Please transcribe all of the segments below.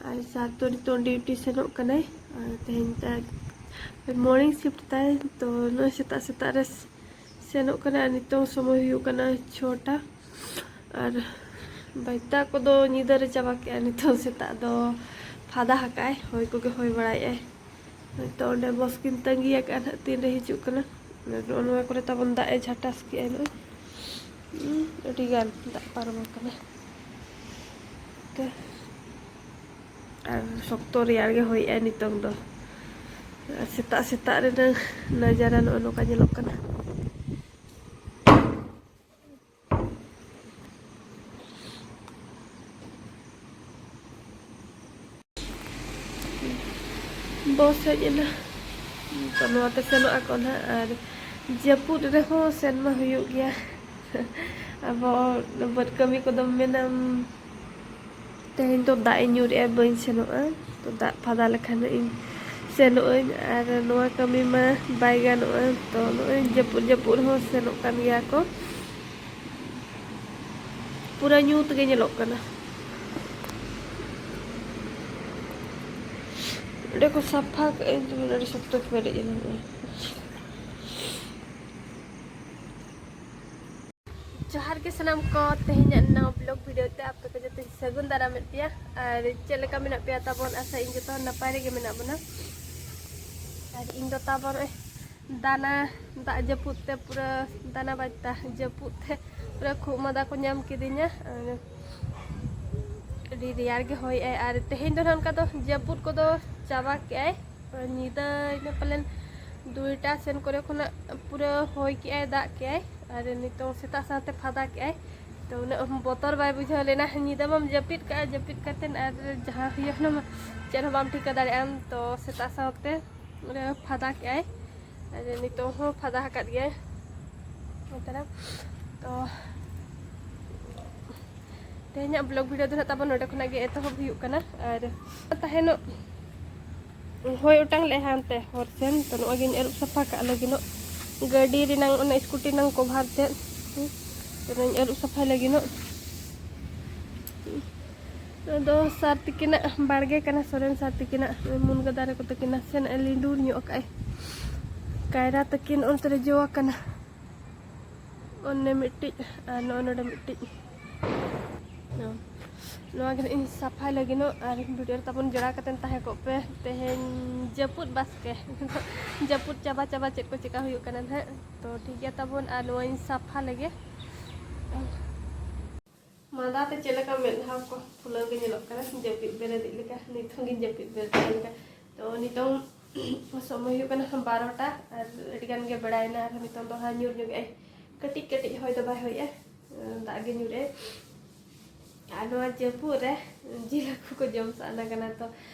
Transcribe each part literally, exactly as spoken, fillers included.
ᱟᱨ ᱥᱟᱨ ᱫᱚ ᱱᱤᱛᱚᱝ ᱰᱤᱭᱩᱴᱤ ᱥᱮᱱᱚᱜ ᱠᱟᱱᱟᱭ᱾ ᱟᱨ ᱛᱮᱦᱮᱧ ᱛᱟᱭ ᱢᱚᱨᱱᱤᱝ ᱥᱤᱯᱴ ᱛᱟᱭ, ᱛᱚ ᱱᱚᱜᱼᱚᱭ ᱥᱮᱛᱟᱜ ᱥᱮᱛᱟᱜ ᱨᱮ ᱥᱮᱱᱚᱜ ᱠᱟᱱᱟᱭ᱾ ᱟᱨ ᱱᱤᱛᱚᱝ ᱥᱚᱢᱚᱭ ᱦᱩᱭᱩᱜ ᱠᱟᱱᱟ ᱪᱷᱚᱴᱟ᱾ ᱟᱨ ᱵᱟᱭᱛᱟ ᱠᱚᱫᱚ ᱧᱤᱫᱟᱹ ᱨᱮ ᱪᱟᱵᱟ ᱠᱮᱜᱼᱟ, ᱱᱤᱛᱚᱝ ᱥᱮᱛᱟᱜ ᱫᱚ ᱯᱷᱟᱫᱟ ᱦᱟᱠᱟᱜᱼᱟᱭ, ᱦᱚᱭ ᱠᱚᱜᱮ ᱦᱚᱭ ᱵᱟᱲᱟᱭᱮᱜᱼᱟᱭ᱾ ᱦᱚᱭᱛᱳ ᱚᱸᱰᱮ ᱵᱚᱥ ᱠᱤᱱ ᱛᱟᱺᱜᱤ ᱟᱠᱟᱫᱼᱟ ᱱᱟᱦᱟᱜ, ᱛᱤᱱᱨᱮ ᱦᱤᱡᱩᱜ ᱠᱟᱱᱟ᱾ ᱱᱚᱜᱼᱚ ᱱᱚᱣᱟ ᱠᱚᱨᱮ ᱛᱟᱵᱚᱱ ᱫᱟᱜ ᱮ ᱡᱷᱟᱴᱟᱥ ᱠᱮᱜᱼᱟᱭ ᱱᱚᱜᱼᱚᱭ᱾ ᱦᱩᱸ, ᱟᱹᱰᱤ ᱜᱟᱱ ᱫᱟᱜ ᱯᱟᱨᱚᱢ ᱟᱠᱟᱱᱟ᱾ ᱛᱚ, ᱟᱨ ᱥᱚᱠᱛᱚ ᱨᱮᱭᱟᱲ ᱜᱮ ᱦᱚᱭᱮᱜᱼᱟᱭ ᱱᱤᱛᱚᱝ ᱫᱚ᱾ ᱟᱨ ᱥᱮᱛᱟᱜ ᱥᱮᱛᱟᱜ ᱨᱮᱱᱟᱜ ᱱᱟᱡᱟᱨᱟ ᱱᱚᱜᱼᱚ ᱱᱚᱝᱠᱟ ᱧᱮᱞᱚᱜ ᱠᱟᱱᱟ᱾ ᱵᱚᱥ ᱦᱮᱡ ᱮᱱᱟ, ᱛᱚ ᱱᱚᱣᱟᱛᱮ ᱥᱮᱱᱚᱜ ᱟᱠᱚ ᱱᱟᱦᱟᱜ᱾ ᱟᱨ ᱡᱟᱹᱯᱩᱫ ᱨᱮᱦᱚᱸ ᱥᱮᱱ ᱢᱟ ᱦᱩᱭᱩᱜ ᱜᱮᱭᱟ᱾ ᱟᱵᱚ ᱵᱟᱹᱫᱽ ᱠᱟᱹᱢᱤ ᱠᱚᱫᱚᱢ ᱢᱮᱱᱟᱢ, ᱛᱮᱦᱮᱧ ᱫᱚ ᱫᱟᱜ ᱮ ᱧᱩᱨᱮᱜᱼᱟ, ᱵᱟᱹᱧ ᱥᱮᱱᱚᱜᱼᱟ᱾ ᱛᱚ ᱫᱟᱜ ᱯᱷᱟᱫᱟ ᱞᱮᱠᱷᱟᱱ ᱤᱧ ᱥᱮᱱᱚᱜ ᱟᱹᱧ, ᱟᱨ ᱱᱚᱣᱟ ᱠᱟᱹᱢᱤ ᱢᱟ ᱵᱟᱭ ᱜᱟᱱᱚᱜᱼᱟ᱾ ᱛᱚ ᱱᱚᱜᱼᱚᱭ ᱡᱟᱹᱯᱩᱫ ᱡᱟᱹᱯᱩᱫ ᱨᱮᱦᱚᱸ ᱥᱮᱱᱚᱜ ᱠᱟᱱ ᱜᱮᱭᱟ ᱠᱚ᱾ ᱯᱩᱨᱟᱹ ᱧᱩᱛ ᱜᱮ ᱧᱮᱞᱚᱜ ᱠᱟᱱᱟ᱾ ᱚᱸᱰᱮ ᱠᱚ ᱥᱟᱯᱷᱟ ᱠᱟᱜᱼᱟ, ᱤᱧ ᱫᱚ ᱟᱹᱰᱤ ᱥᱚᱠᱛᱚ ᱯᱮᱨᱮᱡ ᱮᱱᱟ ᱱᱚᱜᱼᱚᱭ᱾ ᱡᱚᱦᱟᱨ ᱜᱮ ᱥᱟᱱᱟᱢ ᱠᱚ, ᱛᱮᱦᱮᱧᱟᱜ ᱱᱟᱣᱟ ᱵᱞᱚᱜ ᱵᱷᱤᱰᱤᱭᱳ ᱛᱮ ᱟᱯᱮ ᱠᱚ ᱡᱚᱛᱚᱧ ᱥᱟᱹᱜᱩᱱ ᱫᱟᱨᱟᱢᱮᱫ ᱯᱮᱭᱟ᱾ ᱟᱨ ᱪᱮᱫ ᱞᱮᱠᱟ ᱢᱮᱱᱟᱜ ᱯᱮᱭᱟ ᱛᱟᱵᱚᱱ? ᱟᱥᱟ ᱤᱧ ᱡᱚᱛᱚ ᱦᱚᱲ ᱱᱟᱯᱟᱭ ᱨᱮᱜᱮ ᱢᱮᱱᱟᱜ ᱵᱚᱱᱟ᱾ ᱟᱨ ᱤᱧ ᱫᱚ ᱛᱟᱵᱚᱱ ᱱᱚᱜᱼᱚᱭ ᱫᱟᱱᱟ, ᱫᱟᱜ ᱡᱟᱹᱯᱩᱫ ᱛᱮ ᱯᱩᱨᱟᱹ ᱫᱟᱱᱟ ᱵᱟᱡᱽᱛᱟ ᱡᱟᱹᱯᱩᱫ ᱛᱮ ᱯᱩᱨᱟᱹ ᱠᱷᱩᱜ ᱢᱟᱸᱫᱟ ᱠᱚ ᱧᱟᱢ ᱠᱤᱫᱤᱧᱟ᱾ ᱟᱨ ᱟᱹᱰᱤ ᱨᱮᱭᱟᱲ ᱜᱮ ᱦᱚᱭᱮᱜᱼᱟᱭ᱾ ᱟᱨ ᱛᱮᱦᱮᱧ ᱫᱚ ᱱᱟᱜ ᱚᱱᱠᱟ ᱫᱚ ᱡᱟᱹᱯᱩᱫ ᱠᱚᱫᱚ ᱪᱟᱵᱟ ᱠᱮᱜᱼᱟᱭ᱾ ᱧᱤᱫᱟᱹ ᱤᱱᱟᱹ ᱯᱟᱞᱮᱱ ᱫᱩᱭᱴᱟ ᱥᱮᱱ ᱠᱚᱨᱮ ᱠᱷᱚᱱᱟᱜ ᱯᱩᱨᱟᱹ ᱦᱚᱭ ᱠᱮᱜᱼᱟᱭ, ᱫᱟᱜ ᱠᱮᱜᱼᱟᱭ᱾ ᱟᱨ ᱱᱤᱛᱚᱝ ᱥᱮᱛᱟᱜ ᱥᱟᱶᱛᱮ ᱯᱷᱟᱫᱟ ᱠᱮᱜᱼᱟᱭ᱾ ᱛᱚ ᱩᱱᱟᱹᱜ ᱵᱚᱛᱚᱨ ᱵᱟᱭ ᱵᱩᱡᱷᱟᱹᱣ ᱞᱮᱱᱟ᱾ ᱧᱤᱫᱟᱹ ᱢᱟᱢ ᱡᱟᱹᱯᱤᱫ ᱠᱟᱜᱼᱟ, ᱡᱟᱹᱯᱤᱫ ᱠᱟᱛᱮᱫ ᱟᱨ ᱡᱟᱦᱟᱸ ᱦᱩᱭᱩᱜ ᱚᱱᱟ ᱢᱟ ᱪᱮᱫ ᱦᱚᱸ ᱵᱟᱢ ᱴᱷᱤᱠᱟᱹ ᱫᱟᱲᱮᱭᱟᱜᱼᱟ᱾ ᱛᱚ ᱥᱮᱛᱟᱜ ᱥᱟᱶᱛᱮ ᱚᱸᱰᱮ ᱯᱷᱟᱫᱟ ᱠᱮᱜᱼᱟᱭ᱾ ᱟᱨ ᱱᱤᱛᱚᱝ ᱦᱚᱸ ᱯᱷᱟᱫᱟ ᱟᱠᱟᱫ ᱜᱮᱭᱟᱭ᱾ ᱛᱚ ᱛᱮᱦᱮᱧᱟᱜ ᱵᱞᱚᱜ ᱵᱷᱤᱰᱤᱭᱳ ᱫᱚ ᱱᱟᱜ ᱛᱟᱵᱚᱱ ᱱᱚᱰᱮ ᱠᱷᱚᱱᱟᱜ ᱜᱮ ᱮᱛᱚᱦᱚᱵ ᱦᱩᱭᱩᱜ ᱠᱟᱱᱟ᱾ ᱟᱨ ᱛᱟᱦᱮᱱᱚᱜ ᱦᱚᱭ ᱚᱴᱟᱝ ᱞᱮᱫᱼᱟ ᱦᱟᱱᱛᱮ ᱦᱚᱨ ᱥᱮᱱ, ᱛᱚ ᱱᱚᱣᱟ ᱜᱤᱧ ᱟᱹᱨᱩᱵ ᱥᱟᱯᱷᱟ ᱠᱟᱜ ᱞᱟᱹᱜᱤᱫᱚᱜ, ᱜᱟᱹᱰᱤ ᱨᱮᱱᱟᱝ ᱚᱱᱟ ᱥᱠᱩᱴᱤ ᱨᱮᱱᱟᱝ ᱠᱚᱵᱷᱟᱨ ᱛᱮᱫ᱾ ᱛᱚ ᱱᱚᱣᱟᱧ ᱟᱹᱨᱩᱵ ᱥᱟᱯᱷᱟᱭ ᱞᱟᱹᱜᱤᱫᱚᱜ᱾ ᱱᱚᱣᱟ ᱫᱚ ᱥᱟᱨ ᱛᱤᱠᱤᱱᱟᱜ ᱵᱟᱲᱜᱮ ᱠᱟᱱᱟ, ᱥᱚᱨᱮᱱ ᱥᱟᱨ ᱛᱤᱠᱤᱱᱟᱜ᱾ ᱢᱩᱱᱜᱟᱹ ᱫᱟᱨᱮ ᱠᱚ ᱛᱟᱹᱠᱤᱱ ᱱᱟᱥᱮᱱᱟᱜ ᱮ ᱞᱤᱸᱫᱩᱨ ᱧᱚᱜ ᱠᱟᱜᱼᱟᱭ᱾ ᱠᱟᱭᱨᱟ ᱛᱟᱹᱠᱤᱱ ᱚᱱᱛᱮ ᱨᱮ ᱡᱚ ᱟᱠᱟᱱᱟ᱾ ᱚᱱᱮ ᱢᱤᱫᱴᱤᱡ ᱟᱨ ᱱᱚᱜᱼᱚ ᱱᱚᱰᱮ ᱢᱤᱫᱴᱤᱡ᱾ ᱱᱚᱣᱟ ᱜᱮ ᱤᱧ ᱥᱟᱯᱷᱟᱭ ᱞᱟᱹᱜᱤᱫ ᱱᱚᱜ, ᱟᱨ ᱵᱷᱤᱰᱤᱭᱳ ᱨᱮ ᱛᱟᱵᱚᱱ ᱡᱚᱲᱟᱣ ᱠᱟᱛᱮᱱ ᱛᱟᱦᱮᱸ ᱠᱚᱜ ᱯᱮ᱾ ᱛᱮᱦᱮᱧ ᱡᱟᱹᱯᱩᱫ ᱵᱟᱥᱠᱮ᱾ ᱡᱟᱹᱯᱩᱫ ᱪᱟᱵᱟ ᱪᱟᱵᱟ ᱪᱮᱫ ᱠᱚ ᱪᱮᱠᱟ ᱦᱩᱭᱩᱜ ᱠᱟᱱᱟ ᱱᱟᱦᱟᱜ᱾ ᱛᱚ ᱴᱷᱤᱠ ᱜᱮᱭᱟ ᱛᱟᱵᱚᱱ, ᱟᱨ ᱱᱚᱣᱟᱧ ᱥᱟᱯᱷᱟ ᱞᱮᱜᱮ᱾ ᱢᱟᱸᱫᱟ ᱛᱮ ᱪᱮᱫ ᱞᱮᱠᱟ ᱢᱮᱫᱦᱟ ᱠᱚ ᱯᱷᱩᱞᱟᱹᱣ ᱜᱮ ᱧᱮᱞᱚᱜ ᱠᱟᱱᱟ, ᱡᱟᱹᱯᱤᱫ ᱵᱮᱨᱮᱫ ᱞᱮᱠᱟ᱾ ᱱᱤᱛ ᱦᱚᱸ ᱜᱤᱧ ᱡᱟᱹᱯᱤᱫ ᱵᱮᱨᱮᱫ ᱞᱮᱠᱟ᱾ ᱛᱚ ᱱᱤᱛᱚᱝ ᱥᱚᱢᱚᱭ ᱦᱩᱭᱩᱜ ᱠᱟᱱᱟ ᱵᱟᱨᱚᱴᱟ, ᱟᱨ ᱟᱹᱰᱤ ᱜᱟᱱ ᱜᱮ ᱵᱮᱲᱟᱭᱮᱱᱟ᱾ ᱟᱨ ᱱᱤᱛᱚᱝ ᱫᱚ ᱦᱟᱸᱜ ᱧᱩᱨ ᱧᱚᱜ ᱮᱜᱼᱟᱭ, ᱠᱟᱹᱴᱤᱡ ᱠᱟᱹᱴᱤᱡ ᱦᱚᱭ ᱫᱚ ᱵᱟᱭ ᱦᱚᱭᱮᱜᱼᱟ, ᱫᱟᱜ ᱜᱮ ᱧᱩᱨᱮᱜᱼᱟᱭ᱾ ᱟᱨ ᱱᱚᱣᱟ ᱡᱟᱹᱯᱩᱫ ᱨᱮ ᱡᱤᱞ ᱦᱟᱹᱠᱩ ᱠᱚ ᱡᱚᱢ ᱥᱟᱱᱟ ᱠᱟᱱᱟ᱾ ᱛᱚ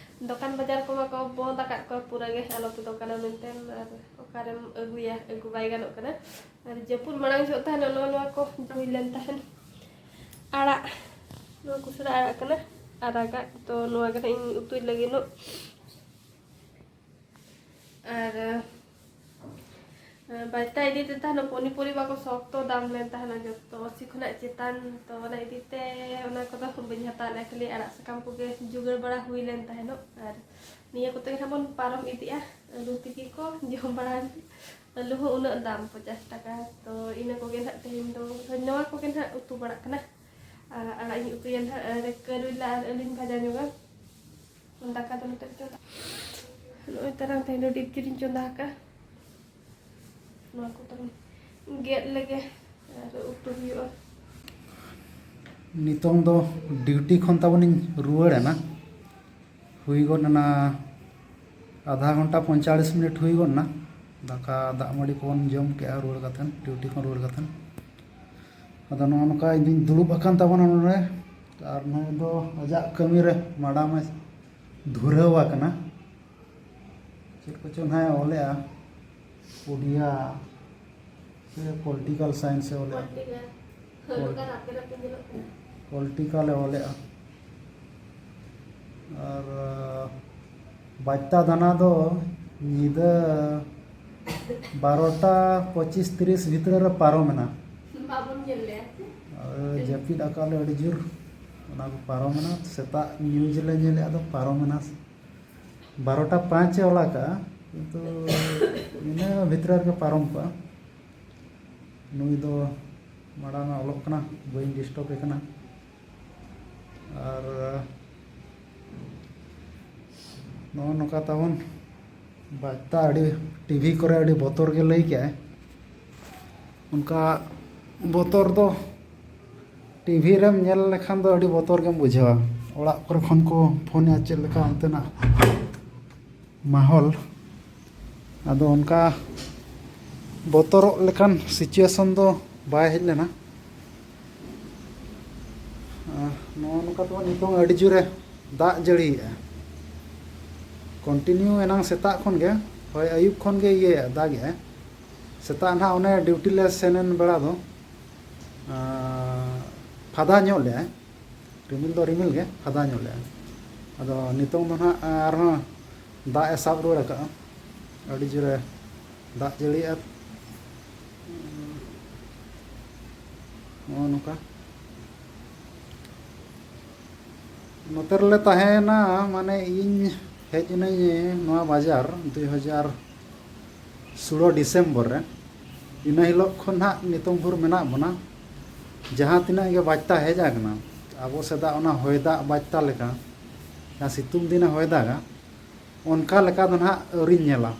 ᱫᱚᱠᱟᱱ ᱵᱟᱡᱟᱨ ᱠᱚᱢᱟ ᱠᱚ ᱵᱚᱱᱫ ᱟᱠᱟᱫ ᱠᱚᱣᱟ ᱯᱩᱨᱟᱹ ᱜᱮ, ᱟᱞᱚᱯᱮ ᱫᱚᱠᱟᱱᱟ ᱢᱮᱱᱛᱮ᱾ ᱟᱨ ᱚᱠᱟᱨᱮᱢ ᱟᱹᱜᱩᱭᱟ, ᱟᱹᱜᱩ ᱵᱟᱭ ᱜᱟᱱᱚᱜ ᱠᱟᱱᱟ᱾ ᱟᱨ ᱡᱟᱹᱯᱩᱫ ᱢᱟᱲᱟᱝ ᱡᱚᱦᱚᱜ ᱛᱟᱦᱮᱱ ᱱᱚᱜᱼᱚ ᱱᱚᱣᱟ ᱠᱚ ᱦᱩᱭ ᱞᱮᱱ ᱛᱟᱦᱮᱱ᱾ ᱟᱲᱟᱜ, ᱱᱚᱣᱟ ᱠᱩᱥᱲᱟ ᱟᱲᱟᱜ ᱠᱟᱱᱟ, ᱟᱨᱟᱜᱟᱜ᱾ ᱛᱚ ᱱᱚᱣᱟ ᱜᱮ ᱱᱟᱦᱟᱜ ᱤᱧ ᱩᱛᱩᱭ ᱞᱟᱹᱜᱤᱫ ᱱᱚᱜ᱾ ᱟᱨ ᱵᱟᱭᱛᱟ ᱤᱫᱤ ᱛᱮ ᱛᱟᱦᱮᱱ ᱯᱚᱱᱤᱯᱚᱨᱤᱵᱟ ᱠᱚ ᱥᱚᱠᱛᱚ ᱫᱟᱢ ᱞᱮᱱ ᱛᱟᱦᱮᱱᱟ, ᱡᱚᱛᱚ ᱟᱥᱤ ᱠᱷᱚᱱᱟᱜ ᱪᱮᱛᱟᱱ᱾ ᱛᱚ ᱚᱱᱟ ᱤᱫᱤ ᱛᱮ ᱚᱱᱟ ᱠᱚᱫᱚ ᱵᱟᱹᱧ ᱦᱟᱛᱟᱣ ᱞᱮᱫᱼᱟ, ᱠᱷᱟᱹᱞᱤ ᱟᱲᱟᱜ ᱥᱟᱠᱟᱢ ᱠᱚᱜᱮ ᱡᱩᱜᱟᱹᱲ ᱵᱟᱲᱟ ᱦᱩᱭ ᱞᱮᱱ ᱛᱟᱦᱮᱱᱚᱜ᱾ ᱟᱨ ᱱᱤᱭᱟᱹ ᱠᱚᱛᱮ ᱜᱮ ᱱᱟᱦᱟᱜ ᱵᱚᱱ ᱯᱟᱨᱚᱢ ᱤᱫᱤᱜᱼᱟ᱾ ᱟᱹᱞᱩ ᱛᱤᱠᱤ ᱠᱚ ᱡᱚᱢ ᱵᱟᱲᱟ, ᱟᱹᱞᱩ ᱦᱚᱸ ᱩᱱᱟᱹᱜ ᱫᱟᱢ, ᱯᱚᱪᱟᱥ ᱴᱟᱠᱟ᱾ ᱛᱚ ᱤᱱᱟᱹ ᱠᱚᱜᱮ ᱱᱟᱦᱟᱜ ᱛᱮᱦᱮᱧ ᱫᱚ, ᱱᱚᱣᱟ ᱠᱚᱜᱮ ᱱᱟᱦᱟᱜ ᱩᱛᱩ ᱵᱟᱲᱟᱜ ᱠᱟᱱᱟ᱾ ᱟᱨ ᱟᱲᱟᱜ ᱤᱧ ᱩᱛᱩᱭᱟ ᱱᱟᱦᱟᱜ, ᱟᱨ ᱠᱟᱹᱨᱩᱞᱟ ᱟᱨ ᱟᱹᱞᱩᱧ ᱵᱷᱟᱡᱟ ᱧᱚᱜᱟ᱾ ᱫᱟᱠᱟ ᱫᱚ ᱱᱤᱛᱚᱜ ᱪᱚᱸᱫᱟ᱾ ᱱᱚᱜᱼᱚᱭ ᱛᱟᱨᱟᱝ ᱛᱮᱦᱮᱧ ᱫᱚ ᱰᱤᱯ ᱪᱩᱨᱤᱧ ᱪᱚᱸᱫᱟ ᱟᱠᱟᱫᱼᱟ᱾ ᱱᱚᱣᱟ ᱠᱚ ᱛᱟᱨᱟᱝ ᱜᱮᱫ ᱞᱮᱜᱮ ᱟᱨ ᱩᱛᱩ ᱦᱩᱭᱩᱜᱼᱟ᱾ ᱱᱤᱛᱚᱝ ᱫᱚ ᱰᱤᱭᱩᱴᱤ ᱠᱷᱚᱱ ᱛᱟᱵᱚᱱᱤᱧ ᱨᱩᱣᱟᱹᱲ ᱮᱱᱟ᱾ ᱦᱩᱭ ᱜᱚᱫ ᱮᱱᱟ ᱟᱫᱷᱟ ᱜᱷᱚᱱᱴᱟ, ᱯᱚᱸᱭᱛᱟᱞᱤᱥ ᱢᱤᱱᱤᱴ ᱦᱩᱭ ᱜᱚᱫ ᱮᱱᱟ᱾ ᱫᱟᱠᱟ ᱫᱟᱜ ᱢᱟᱹᱰᱤ ᱠᱚᱵᱚᱱ ᱡᱚᱢ ᱠᱮᱜᱼᱟ ᱨᱩᱣᱟᱹᱲ ᱠᱟᱛᱮᱫ, ᱰᱤᱭᱩᱴᱤ ᱠᱷᱚᱱ ᱨᱩᱣᱟᱹᱲ ᱠᱟᱛᱮᱫ᱾ ᱟᱫᱚ ᱱᱚᱜᱼᱚ ᱱᱚᱝᱠᱟ ᱤᱧ ᱫᱩᱧ ᱫᱩᱲᱩᱵ ᱟᱠᱟᱱ ᱛᱟᱵᱚᱱᱟ ᱱᱚᱰᱮ, ᱟᱨ ᱱᱩᱭ ᱫᱚ ᱟᱡᱟᱜ ᱠᱟᱹᱢᱤ ᱨᱮ ᱢᱟᱰᱟᱢ ᱮ ᱫᱷᱩᱨᱟᱹᱣ ᱟᱠᱟᱱᱟ᱾ ᱪᱮᱫ ᱠᱚᱪᱚ ᱱᱟᱦᱟᱜ ᱮ ᱚᱞᱮᱜᱼᱟ, ᱩᱰᱤᱭᱟ ᱥᱮ ᱯᱚᱞᱤᱴᱤᱠᱟᱞ ᱥᱟᱭᱮᱱᱥ ᱮ ᱚᱞᱮᱜᱼᱟ᱾ ᱯᱚᱞᱤᱴᱤᱠᱟᱞ᱾ ᱦᱳᱭ, ᱱᱚᱝᱠᱟ ᱨᱟᱯᱮ ᱨᱟᱯᱮ ᱧᱮᱞᱚᱜ ᱠᱟᱱᱟ᱾ ᱯᱚᱞᱤᱴᱤᱠᱟᱞ ᱮ ᱚᱞᱮᱜᱼᱟ᱾ ᱟᱨ ᱵᱟᱪᱛᱟ ᱫᱟᱱᱟ ᱫᱚ ᱧᱤᱫᱟᱹ ᱵᱟᱨᱚᱴᱟ ᱯᱚᱸᱪᱤᱥ ᱛᱤᱨᱤᱥ ᱵᱷᱤᱛᱨᱤ ᱨᱮ ᱯᱟᱨᱚᱢᱮᱱᱟ᱾ ᱵᱟᱵᱚᱱ ᱧᱮᱞ ᱞᱮᱜᱼᱟ᱾ ᱟᱨ ᱡᱟᱹᱯᱤᱫ ᱟᱠᱟᱫ ᱞᱮ ᱟᱹᱰᱤ ᱡᱳᱨ᱾ ᱚᱱᱟ ᱠᱚ ᱯᱟᱨᱚᱢᱮᱱᱟ᱾ ᱥᱮᱛᱟᱜ ᱱᱤᱭᱩᱡᱽ ᱞᱮ ᱧᱮᱞᱮᱫᱼᱟ, ᱟᱫᱚ ᱯᱟᱨᱚᱢᱮᱱᱟ᱾ ᱵᱟᱨᱚᱴᱟ ᱯᱟᱸᱪ ᱮ ᱚᱞ ᱟᱠᱟᱫᱼᱟ, ᱠᱤᱱᱛᱩ ᱤᱱᱟᱹ ᱵᱷᱤᱛᱨᱤ ᱨᱮᱜᱮ ᱯᱟᱨᱚᱢ ᱠᱚᱜᱼᱟ᱾ ᱱᱩᱭ ᱫᱚ ᱢᱟᱲᱟᱝ ᱮ ᱚᱞᱚᱜ ᱠᱟᱱᱟ, ᱵᱟᱹᱧ ᱰᱤᱥᱴᱟᱵᱮ ᱠᱟᱱᱟ᱾ ᱟᱨ ᱱᱚᱜᱼᱚ ᱱᱚᱝᱠᱟ ᱛᱟᱵᱚᱱ ᱵᱟᱨᱛᱟ᱾ ᱟᱹᱰᱤ, ᱴᱤᱵᱷᱤ ᱠᱚᱨᱮ ᱟᱹᱰᱤ ᱵᱚᱛᱚᱨ ᱜᱮ ᱞᱟᱹᱭ ᱠᱮᱜᱼᱟᱭ᱾ ᱚᱱᱠᱟ ᱵᱚᱛᱚᱨ ᱫᱚ ᱴᱤᱵᱷᱤ ᱨᱮᱢ ᱧᱮᱞ ᱞᱮᱠᱷᱟᱱ ᱫᱚ ᱟᱹᱰᱤ ᱵᱚᱛᱚᱨ ᱜᱮᱢ ᱵᱩᱡᱷᱟᱹᱣᱟ᱾ ᱚᱲᱟᱜ ᱠᱚᱨᱮ ᱠᱷᱚᱱ ᱠᱚ ᱯᱷᱳᱱᱮᱜᱼᱟ, ᱪᱮᱫ ᱞᱮᱠᱟ ᱚᱱᱛᱮᱱᱟᱜ ᱢᱟᱦᱚᱞ᱾ ᱟᱫᱚ ᱚᱱᱠᱟ ᱵᱚᱛᱚᱨᱚᱜ ᱞᱮᱠᱟᱱ ᱥᱤᱪᱩᱭᱮᱥᱚᱱ ᱫᱚ ᱵᱟᱭ ᱦᱮᱡ ᱞᱮᱱᱟ᱾ ᱟᱨ ᱱᱚᱜᱼᱚ ᱱᱚᱝᱠᱟ ᱛᱮᱢᱟ ᱱᱤᱛᱚᱝ ᱟᱹᱰᱤ ᱡᱳᱨᱮ ᱫᱟᱜ ᱡᱟᱹᱲᱤᱭᱮᱜᱼᱟ᱾ ᱠᱚᱱᱴᱤᱱᱤᱭᱩ ᱮᱱᱟᱝ ᱥᱮᱛᱟᱜ ᱠᱷᱚᱱ ᱜᱮ, ᱦᱳᱭ, ᱟᱹᱭᱩᱵ ᱠᱷᱚᱱ ᱜᱮ ᱤᱭᱟᱹᱭᱮᱜᱼᱟ, ᱫᱟᱜᱮᱜᱼᱟᱭ᱾ ᱥᱮᱛᱟᱜ ᱱᱟᱦᱟᱜ ᱚᱱᱮ ᱰᱤᱭᱩᱴᱤ ᱞᱮ ᱥᱮᱱ ᱮᱱ ᱵᱮᱲᱟ ᱫᱚ, ᱟᱸ, ᱯᱷᱟᱫᱟ ᱧᱚᱜ ᱞᱮᱜᱼᱟᱭ, ᱨᱤᱢᱤᱞ ᱫᱚ ᱨᱤᱢᱤᱞ ᱜᱮ, ᱯᱷᱟᱫᱟ ᱧᱚᱜ ᱞᱮᱜᱼᱟᱭ᱾ ᱟᱫᱚ ᱱᱤᱛᱚᱝ ᱫᱚ ᱱᱟᱦᱟᱜ ᱟᱨᱦᱚᱸ ᱫᱟᱜ ᱮ ᱥᱟᱵ ᱨᱩᱣᱟᱹᱲ ᱟᱠᱟᱫᱼᱟ, ᱟᱹᱰᱤ ᱡᱳᱨᱮ ᱫᱟᱜ ᱡᱟᱹᱲᱤᱭᱮᱜᱼᱟ᱾ ᱱᱚᱜᱼᱚ ᱱᱚᱝᱠᱟ᱾ ᱱᱚᱛᱮ ᱨᱮᱞᱮ ᱛᱟᱦᱮᱸᱭᱮᱱᱟ, ᱢᱟᱱᱮ ᱤᱧ ᱦᱮᱡ ᱮᱱᱟᱹᱧ ᱱᱚᱣᱟ ᱵᱟᱡᱟᱨ ᱫᱩᱭ ᱦᱟᱡᱟᱨ ᱥᱳᱞᱳ ᱰᱤᱥᱮᱢᱵᱚᱨ ᱨᱮ᱾ ᱤᱱᱟᱹ ᱦᱤᱞᱳᱜ ᱠᱷᱚᱱ ᱦᱟᱸᱜ ᱱᱤᱛᱚᱝ ᱵᱷᱳᱨ ᱢᱮᱱᱟᱜ ᱵᱚᱱᱟ᱾ ᱡᱟᱦᱟᱸ ᱛᱤᱱᱟᱹᱜ ᱜᱮ ᱵᱟᱡᱽᱛᱟ ᱦᱮᱡ ᱟᱠᱟᱱᱟ, ᱟᱵᱚ ᱥᱮᱫᱟᱜ ᱚᱱᱟ ᱦᱚᱭ ᱫᱟᱜ ᱵᱟᱡᱽᱛᱟ ᱞᱮᱠᱟ, ᱡᱟᱦᱟᱸ ᱥᱤᱛᱩᱝ ᱫᱤᱱᱮ ᱦᱚᱭ ᱫᱟᱜᱟ, ᱚᱱᱠᱟ ᱞᱮᱠᱟ ᱫᱚ ᱱᱟᱦᱟᱜ ᱟᱹᱣᱨᱤᱧ ᱧᱮᱞᱟ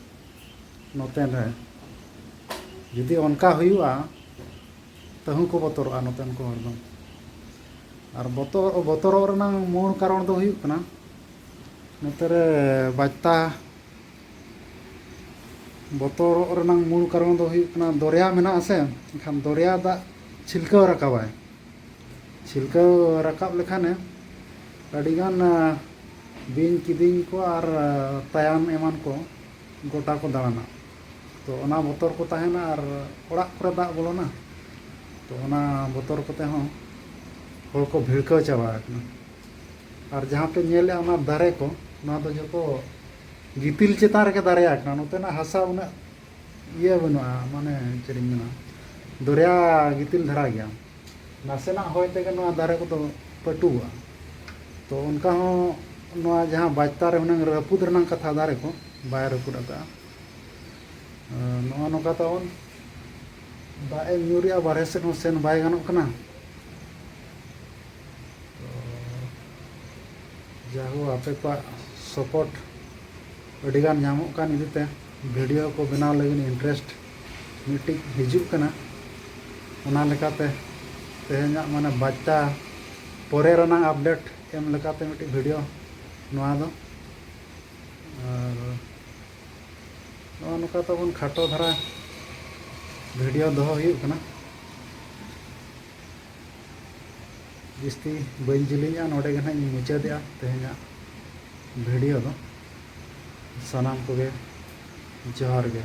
ᱱᱚᱛᱮ ᱨᱮ᱾ ᱡᱩᱫᱤ ᱚᱱᱠᱟ ᱦᱩᱭᱩᱜᱼᱟ, ᱛᱟᱹᱦᱩ ᱠᱚ ᱵᱚᱛᱚᱨᱚᱜᱼᱟ ᱱᱚᱛᱮᱱ ᱠᱚ ᱦᱚᱲ ᱫᱚ᱾ ᱟᱨ ᱵᱚᱛᱚᱨ, ᱵᱚᱛᱚᱨᱚᱜ ᱨᱮᱱᱟᱜ ᱢᱩᱲ ᱠᱟᱨᱚᱱ ᱫᱚ ᱦᱩᱭᱩᱜ ᱠᱟᱱᱟ, ᱱᱚᱛᱮ ᱨᱮ ᱵᱟᱡᱽᱛᱟ ᱵᱚᱛᱚᱨᱚᱜ ᱨᱮᱱᱟᱜ ᱢᱩᱲ ᱠᱟᱨᱚᱱ ᱫᱚ ᱦᱩᱭᱩᱜ ᱠᱟᱱᱟ, ᱫᱚᱨᱭᱟ ᱢᱮᱱᱟᱜᱼᱟ ᱥᱮ, ᱮᱱᱠᱷᱟᱱ ᱫᱚᱨᱭᱟ ᱫᱟᱜ ᱪᱷᱤᱞᱠᱟᱹᱣ ᱨᱟᱠᱟᱵᱟᱭ᱾ ᱪᱷᱤᱞᱠᱟᱹᱣ ᱨᱟᱠᱟᱵ ᱞᱮᱠᱷᱟᱱᱮ ᱟᱹᱰᱤᱜᱟᱱ, ᱟ, ᱵᱤᱧ ᱠᱤᱫᱤᱧ ᱠᱚ ᱟᱨ, ᱟ, ᱛᱟᱭᱟᱱ ᱮᱢᱟᱱ ᱠᱚ ᱜᱚᱴᱟ ᱠᱚ ᱫᱟᱬᱟᱱᱟ᱾ ᱛᱚ, ᱚᱱᱟ ᱵᱚᱛᱚᱨ ᱠᱚ ᱛᱟᱦᱮᱱᱟ ᱟᱨ ᱚᱲᱟᱜ ᱠᱚᱨᱮ ᱫᱟᱜ ᱵᱚᱞᱚᱱᱟ᱾ ᱛᱚ, ᱚᱱᱟ ᱵᱚᱛᱚᱨ ᱠᱚᱛᱮ ᱦᱚᱸ ᱦᱚᱲ ᱠᱚ ᱵᱷᱤᱲᱠᱟᱹᱣ ᱪᱟᱵᱟ ᱟᱠᱟᱱᱟ᱾ ᱟᱨ ᱡᱟᱦᱟᱸ ᱯᱮ ᱧᱮᱞᱮᱫᱼᱟ ᱚᱱᱟ ᱫᱟᱨᱮ ᱠᱚ, ᱱᱚᱣᱟ ᱫᱚ ᱡᱚᱛᱚ ᱜᱤᱛᱤᱞ ᱪᱮᱛᱟᱱ ᱨᱮᱜᱮ ᱫᱟᱨᱮ ᱟᱠᱟᱱᱟ᱾ ᱱᱚᱛᱮᱱᱟᱜ ᱦᱟᱥᱟ ᱩᱱᱟᱹᱜ ᱤᱭᱟᱹ ᱵᱟᱹᱱᱩᱜᱼᱟ, ᱢᱟᱱᱮ ᱪᱮᱫ ᱤᱧ ᱢᱮᱱᱟ, ᱫᱚᱨᱭᱟ ᱜᱤᱛᱤᱞ ᱫᱷᱟᱨᱟ ᱜᱮᱭᱟ᱾ ᱱᱟᱥᱮᱱᱟᱜ ᱦᱚᱭ ᱛᱮᱜᱮ ᱱᱚᱣᱟ ᱫᱟᱨᱮ ᱠᱚᱫᱚ ᱯᱟᱹᱴᱩᱣᱟᱹ᱾ ᱛᱚ ᱚᱱᱠᱟ ᱦᱚᱸ ᱱᱚᱣᱟ ᱡᱟᱦᱟᱸ ᱵᱟᱪᱛᱟ ᱨᱮ ᱦᱩᱱᱟᱹᱝ ᱨᱟᱹᱯᱩᱫ ᱨᱮᱱᱟᱜ ᱠᱟᱛᱷᱟ, ᱫᱟᱨᱮ ᱠᱚ ᱵᱟᱭ ᱨᱟᱹᱯᱩᱫ ᱟᱠᱟᱫᱼᱟ᱾ ᱱᱚᱜᱼᱚ ᱱᱚᱝᱠᱟ ᱛᱟᱵᱚᱱ ᱫᱟᱜ ᱮ ᱧᱩᱨᱮᱜᱼᱟ, ᱵᱟᱨᱦᱮ ᱥᱮᱫ ᱦᱚᱸ ᱥᱮᱱ ᱵᱟᱭ ᱜᱟᱱᱚᱜ ᱠᱟᱱᱟ᱾ ᱛᱚ ᱡᱟᱭᱦᱳᱠ, ᱟᱯᱮ ᱠᱚᱣᱟᱜ ᱥᱟᱯᱳᱨᱴ ᱟᱹᱰᱤᱜᱟᱱ ᱧᱟᱢᱚᱜ ᱠᱟᱱ ᱤᱫᱤᱛᱮ ᱵᱷᱤᱰᱤᱭᱳ ᱠᱚ ᱵᱮᱱᱟᱣ ᱞᱟᱹᱜᱤᱫ ᱤᱱᱴᱟᱨᱮᱥᱴ ᱢᱤᱫᱴᱤᱡ ᱦᱤᱡᱩᱜ ᱠᱟᱱᱟ᱾ ᱚᱱᱟ ᱞᱮᱠᱟᱛᱮ ᱛᱮᱦᱮᱧᱟᱜ ᱢᱟᱱᱮ ᱵᱟᱪᱛᱟ ᱯᱚᱨᱮ ᱨᱮᱱᱟᱜ ᱟᱯᱰᱮᱴ ᱮᱢ ᱞᱮᱠᱟᱛᱮ ᱢᱤᱫᱴᱤᱡ ᱵᱷᱤᱰᱤᱭᱳ ᱱᱚᱣᱟ ᱫᱚ᱾ ᱟᱨ ᱱᱚᱜᱼᱚ ᱱᱚᱝᱠᱟ ᱛᱟᱵᱚᱱ ᱠᱷᱟᱴᱚ ᱫᱷᱟᱨᱟ ᱵᱷᱤᱰᱤᱭᱳ ᱫᱚᱦᱚ ᱦᱩᱭᱩᱜ ᱠᱟᱱᱟ᱾ ᱡᱟᱹᱥᱛᱤ ᱵᱟᱹᱧ ᱡᱤᱞᱤᱧᱟ, ᱱᱚᱰᱮ ᱜᱮ ᱱᱟᱦᱟᱜ ᱤᱧ ᱢᱩᱪᱟᱹᱫᱮᱜᱼᱟ ᱛᱮᱦᱮᱧᱟᱜ ᱵᱷᱤᱰᱤᱭᱳ ᱫᱚ᱾ ᱥᱟᱱᱟᱢ ᱠᱚᱜᱮ ᱡᱚᱦᱟᱨ ᱜᱮ᱾